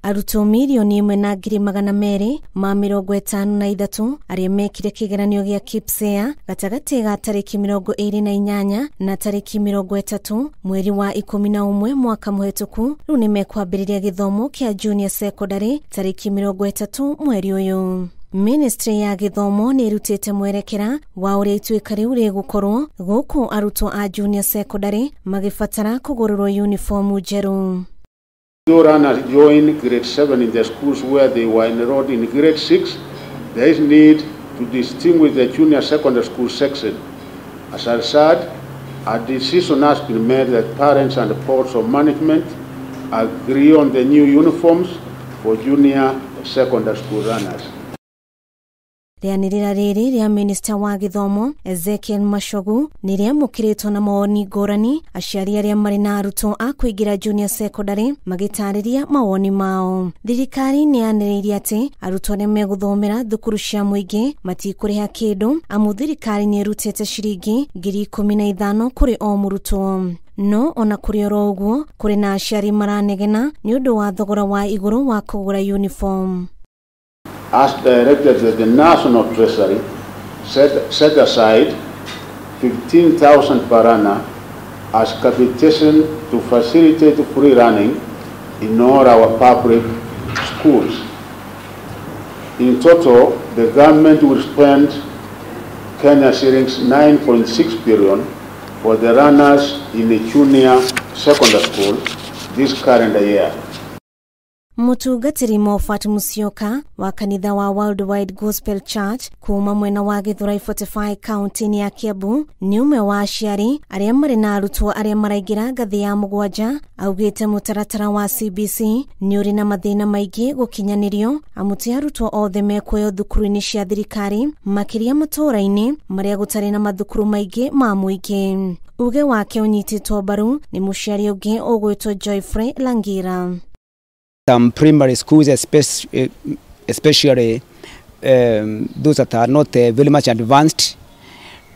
Arutwo 1,253,000 arĩa mekire kĩgeranio gĩa KPSEA gatagatĩ ga tarĩki 28 na tarĩki 30 mweri wa 11 mwaka mũhetũku rĩu nĩ mekwambĩrĩria gĩthomo kĩa junior secondary tarĩki 30 mweri ũyũ. Ministry ya gĩthomo nĩ ĩrutĩte mwerekera wa ũrĩa ituĩka rĩu rĩgũkorwo gũkũ arutwo a junior secondary magĩbatara kũgũrĩrwo uniform njerũ. Though learners join grade 7 in the schools where they were enrolled in grade 6, there is need to distinguish the junior secondary school section. As a result, a decision has been made that parents and boards of management agree on the new uniforms for junior secondary school learners. Rĩanĩrĩra rĩrĩ rĩa Minister wa gĩthomo Ezekiel Machogu nĩ rĩamũkĩrĩtwo na mawoni ngũrani, aciari arĩa marĩ na arutwo a kũingĩra junior secondary magĩtarĩria mawoni mao. Thirikari nĩ yanĩrĩirie atĩ arutwo arĩa megũthomera thukuru cia mũingĩ matikũrĩha kĩndũ amu thirikari nĩ ĩrutĩte ciringi 15,000 kũrĩ o mũrutwo. No ona kũrĩ oro ũguo kũrĩ na aciari maranegena nĩ ũndũ wa thogora wa igũrũ wa kũgũra uniform. As directed that the National Treasury set aside 15,000 per annum as capitation to facilitate free running in all our public schools. In total, the government will spend Kenya shillings 9.6 billion for the runners in the junior secondary school this calendar year. Mũtungatĩri Moffat Musyoka wa kanitha wa Worldwide Gospel Church kuma mwena wa Githurai 45 kaunti-inĩ ya Kiambu nĩ ũmwe wa aciari arĩa marĩ na arutwo arĩa maraingĩra ngathĩ ya mũgwanja augĩte mũtaratara wa CBC nĩ ũrĩ na mathĩna maingĩ gũkinyanĩrio amu ti arutwo othe mekuoywo thukuru-inĩ cia thirikari makĩria matũũra-inĩ marĩa gũtarĩ na mathukuru maingĩ ma mũingĩ. Uge wake ũnyitĩtwo mbaru nĩ mũciari ũngĩ ũgwĩtwo Joyfrey Langira. Some primary schools, especially those that are not very much advanced,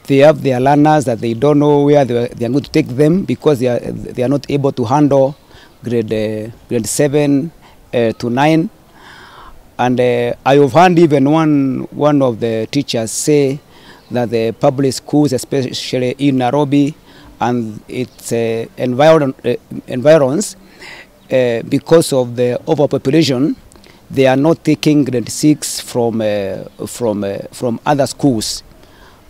they have their learners that they don't know where they are going to take them because they are not able to handle grade 7 to 9. And I have heard even one of the teachers say that the public schools, especially in Nairobi and its environs, because of the overpopulation, they are not taking grade 6 from other schools,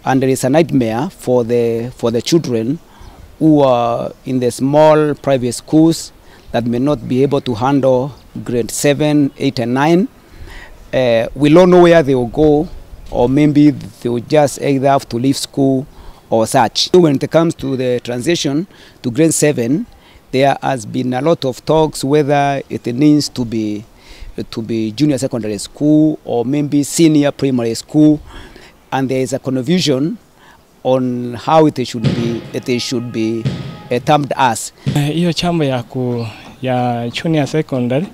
and there is a nightmare for the children who are in the small private schools that may not be able to handle grade 7, 8, and 9. We don't know where they will go, or maybe they will just either have to leave school or such. When it comes to the transition to grade 7, there has been a lot of talks whether it needs to be junior secondary school or maybe senior primary school, and there is a confusion on how it should be termed as. Hiyo chambo ya junior secondary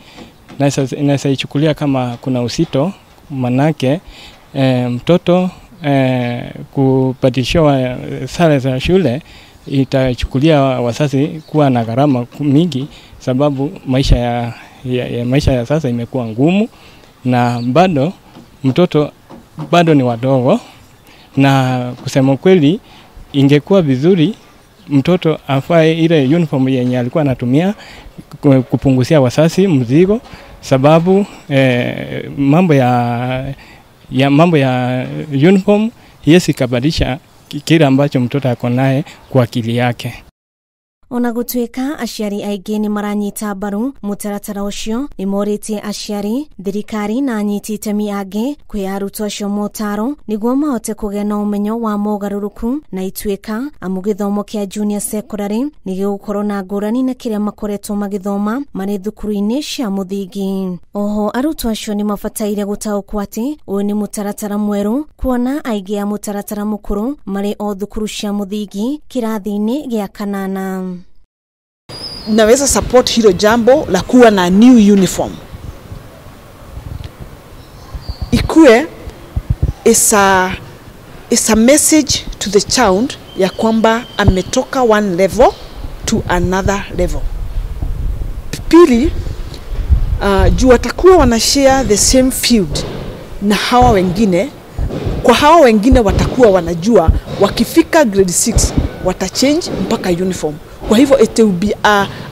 naweza ichukulia kama kuna usito, manake mtoto kubadilishiwa sare za shule itachukulia wazazi kuwa na gharama mingi, sababu maisha maisha ya sasa imekuwa ngumu na bado mtoto bado ni wadogo, na kusema kweli ingekuwa vizuri mtoto afae ile uniform yenye alikuwa anatumia kupunguzia wazazi mzigo, sababu mambo ya uniform yesi kabadilisha kile ambacho mtoto ako naye kwa akili yake. Ona gũtuĩka aciari aingĩ nĩ maranyita mbaru mũtaratara ũcio, nĩ morĩtie aciari, thirikari na anyiti itemi angĩ kwĩ arutwo acio motaro nĩguo mahote kũgĩa na ũmenyo wa mogarũrũku na ituĩka amu gĩthomo kĩa junior secondary nĩ gĩgũkorwo na ngũrani na kĩrĩa makoretwo magĩthoma marĩ thukuru-inĩ cia mũthingi. Oho arutwo acio nĩ mabataire gũtaũkwo atĩ ũyũ nĩ mũtaratara mwerũ, kuona aingĩ a mũtaratara mũkũrũ marĩ o thukuru cia mũthingi kĩrathi-inĩ gĩa kanana. Naweza support hilo jambo la kuwa na new uniform. Ikue is a message to the child ya kwamba ametoka one level to another level. Pili, Juu watakuwa wanashare the same field na hawa wengine. Kwa hawa wengine watakuwa wanajua wakifika grade 6 watachange mpaka uniform. Kwa hivyo it will be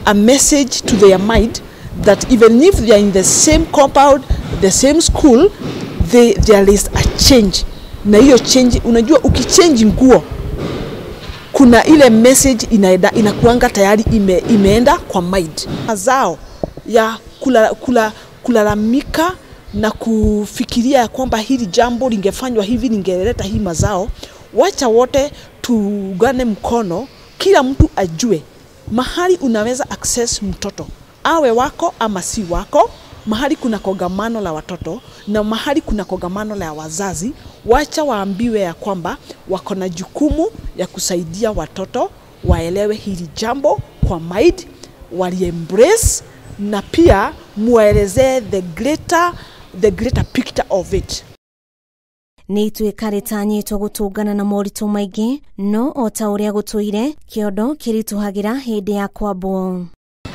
a message to their mind that even if they are in the same compound, the same school, there is a change. Na hiyo change, unajua ukichange nguo kuna ile message inaenda, inakuanga tayari imeenda kwa mind. Mazao ya kulalamika na kufikiria ya kwamba hili jambo lingefanywa hivi lingeleta hii mazao. Wacha wote tuungane mkono, kila mtu ajue mahali unaweza access mtoto, awe wako ama si wako, mahali kuna kongamano la watoto na mahali kuna kongamano la wazazi. Wacha waambiwe ya kwamba wako na jukumu ya kusaidia watoto waelewe hili jambo kwa mind, wali embrace na pia muwaelezee the greater picture of it. Nĩ ituĩka rĩtanyĩtwo gũtũngana na moritũ maingĩ, no o ta ũrĩa gũtũire kĩondo kĩritũhagĩra hĩndĩ ya kwambwo.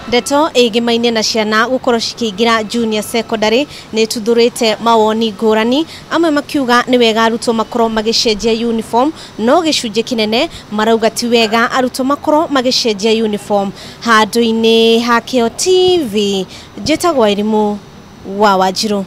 Ndeto ĩgĩmainie na ciana gũkorwo cikĩingĩra junior secondary nĩ ĩtuthũrĩte mawoni ngũrani, amwe makiuga nĩ wega arutwo makorwo magĩcenjia uniform, no gĩcunjĩ kĩnene marauga ti wega arutwo makorwo magĩcenjia uniform. Handũ-inĩ ha Kĩo TV, njĩtagwo Irimũ wa Wanjirũ.